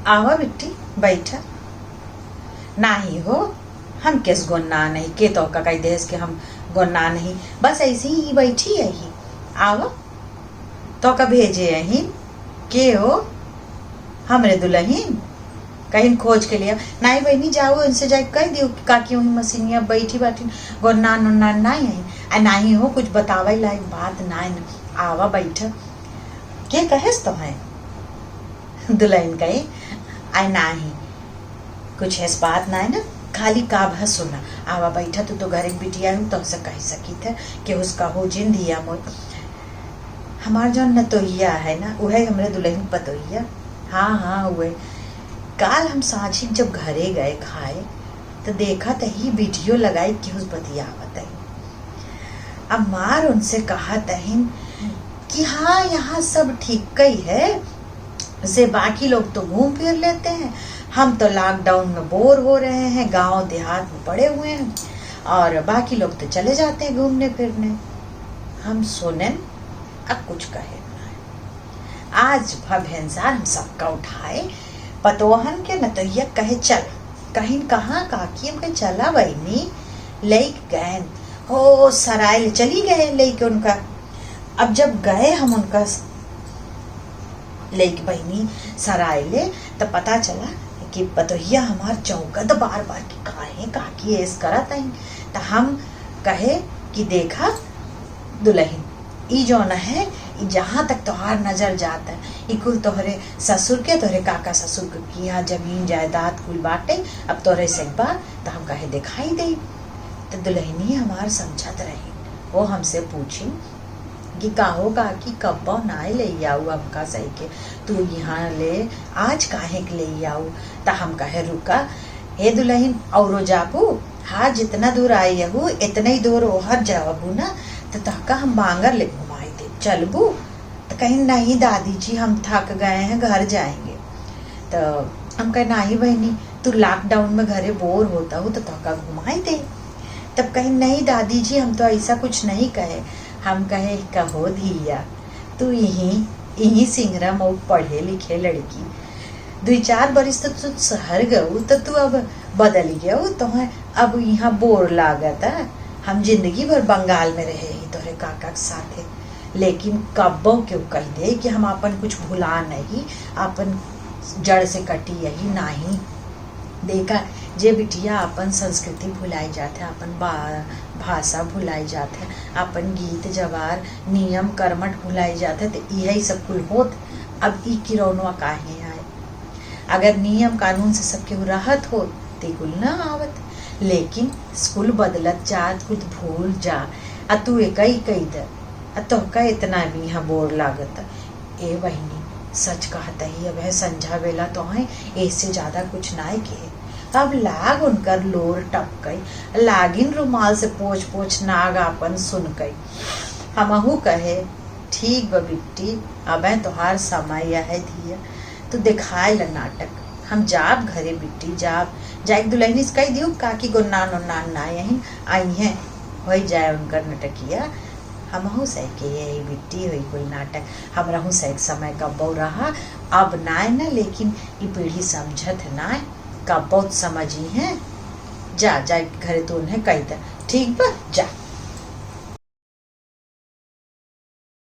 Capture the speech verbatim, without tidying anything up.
आवा बिट्टी, बैठा। नाही हो, हम केस गोन्ना नहीं, के तोका कहि देहस कि हम गोन्ना नहीं, बस ऐसे ही बैठी है ही। आवा, तोका भेजे अहिन, के हो? हमरे दुलहिन। कहिन खोज के लिया। नाही बहिनी, जाओ उनसे जाके कहि दियो कि काकी उन मसीनिया बैठी बाटिन, गोन्ना नोन्ना नाही अहिन। आ नाही हो, कुछ बतावे लायक बात नाही न। आवा बैठा। के कहेस तोहैं? दुलहिन कहे, आय नाही, कुछ ऐस बात नाही न, खाली का भा सुना। आवा बैठा, तू तो घरे क बिटिया हू, तोहसे कहि सकित है, केहू से कहो जिन धिया मोर। हमार जौन नतोहिया है ना, उहै हमरे दुलहिन पतोहिया। हाँ, हाँ, उहै। काल हम साँझी जब घरे गए खाए, त देखत ही वीडियो लगाई केहू से बतियावत है। अब मार उनसे कहत अहिन कि हाँ, यहाँ सब ठीक कई है, से बाकी लोग तो घूम फिर लेते हैं, हम तो लॉकडाउन में बोर हो रहे हैं, गांव देहात में पड़े हुए हैं, और बाकी लोग तो चले जाते हैं घूमने फिरने। हम सुनेन, अब कुछ कहे ना। आज भा भेंसार हम सबका उठाए, पतोहन के नतोहिया कहे, "चल।" कहिन, "कहाँ काकी?" हम कहे, "चला बहिनी, लइके गएन।" हो, सराय ले चली गए लइके उनका। अब जब गए हम उनका स-, लइके बहिनी सराय ले, त पता चला कि पतोहिया हमार चौंकत बार बार कि काहे काकी ऐस करत हईं। त हम कहे कि देखा दुलहिन, ई जौन है, ई जहाँ तक तोहार नजर जात है, ई कुल तोहरे ससुर के, तोहरे काका ससुर के किहाँ जमीन जायदाद कुल बाटे। अब तोहरे से बा, त हम कहे देखाई देई। त दुलहिनी हमार समझत रही, वो हमसे पूछी कि काहो काकी, कब्बो नाय ले आऊ हमका सही के, तू यहाँ ले आज काहे के ले आऊ? त हम कहे रुका, हे दुलहिन, औरो जाबू? हाँ, जितना दूर आई हू, इतना ही दूर ओहर जाबू ना, त तहका हम बांगर ले घुमाई दे, चलबू? त कहिन, "नहीं दादी जी, हम थक गए हैं, घर जाएंगे।" त हम कहे, "नहीं बहिनी, तू लॉकडाउन में घरे बोर होता हू, त तहका घुमाई दे।" तब कहिन, "नहीं दादी जी, हम तो ऐसा कुछ नहीं कहे।" हम कहे, "कहो धिया, तू इहीं, इहीं सिंगरा मऊ पढ़े लिखे लड़की, दुई चार बरिस तो तू शहर गऊ, त तू अब बदल गऊ, तोहे अब इहाँ बोर लागत है। हम जिंदगी भर बंगाल में रहे ही तोहरे काका के साथे, लेकिन कब्बो केहू कहि दे कि हम आपन कुछ भुला नहीं, आपन जड़ से कटी यही नाही।" देखा, जे बिटिया आपन संस्कृति भुलाई जात है, आपन बा-, भाषा भुलाई जात है, आपन गीत जवार, नियम कर्मठ भुलाई जात है, त इहै सब कुल होत। अब ई किरौनवा काहे आए? अगर नियम कानून से सब केहू रहत होत, त ई कुल ना आवत। लेकिन स्कूल बदलत जात, कुछ भूल जा, आ तू एकई कई द, आ तोहका इतना भी यहाँ बोर लागत। ए बहिनी, सच कहत ही, अब है संझा बेला तोहैं, एसे ज्यादा कुछ नाय कहे। अब लाग उनकर लोर टपकई, लागिन रुमाल से पोंछ पोंछ नाग आपन सुनकई। हमहू कहे, "ठीक बा बिट्टी, अबे तोहार समय है धिया, तू देखाए ल नाटक। हम जाब घरे बिट्टी, जाब।" जाइके दुलहिनी से कहि दियो, "काकी गोन्नान ओन्नान ना अहिन, अइहें, होइ जाए उनकर नटकिया।" हमहू सही के यही बिट्टी होई कुल नाटक। हमरहू सही के समय कब्बो रहा, अब नाय न, लेकिन ई पीढ़ी समझत है नाय, कब्बो त समझिहें। जा, जा घरे तू उन्हें कहि द, ठीक बा, जा।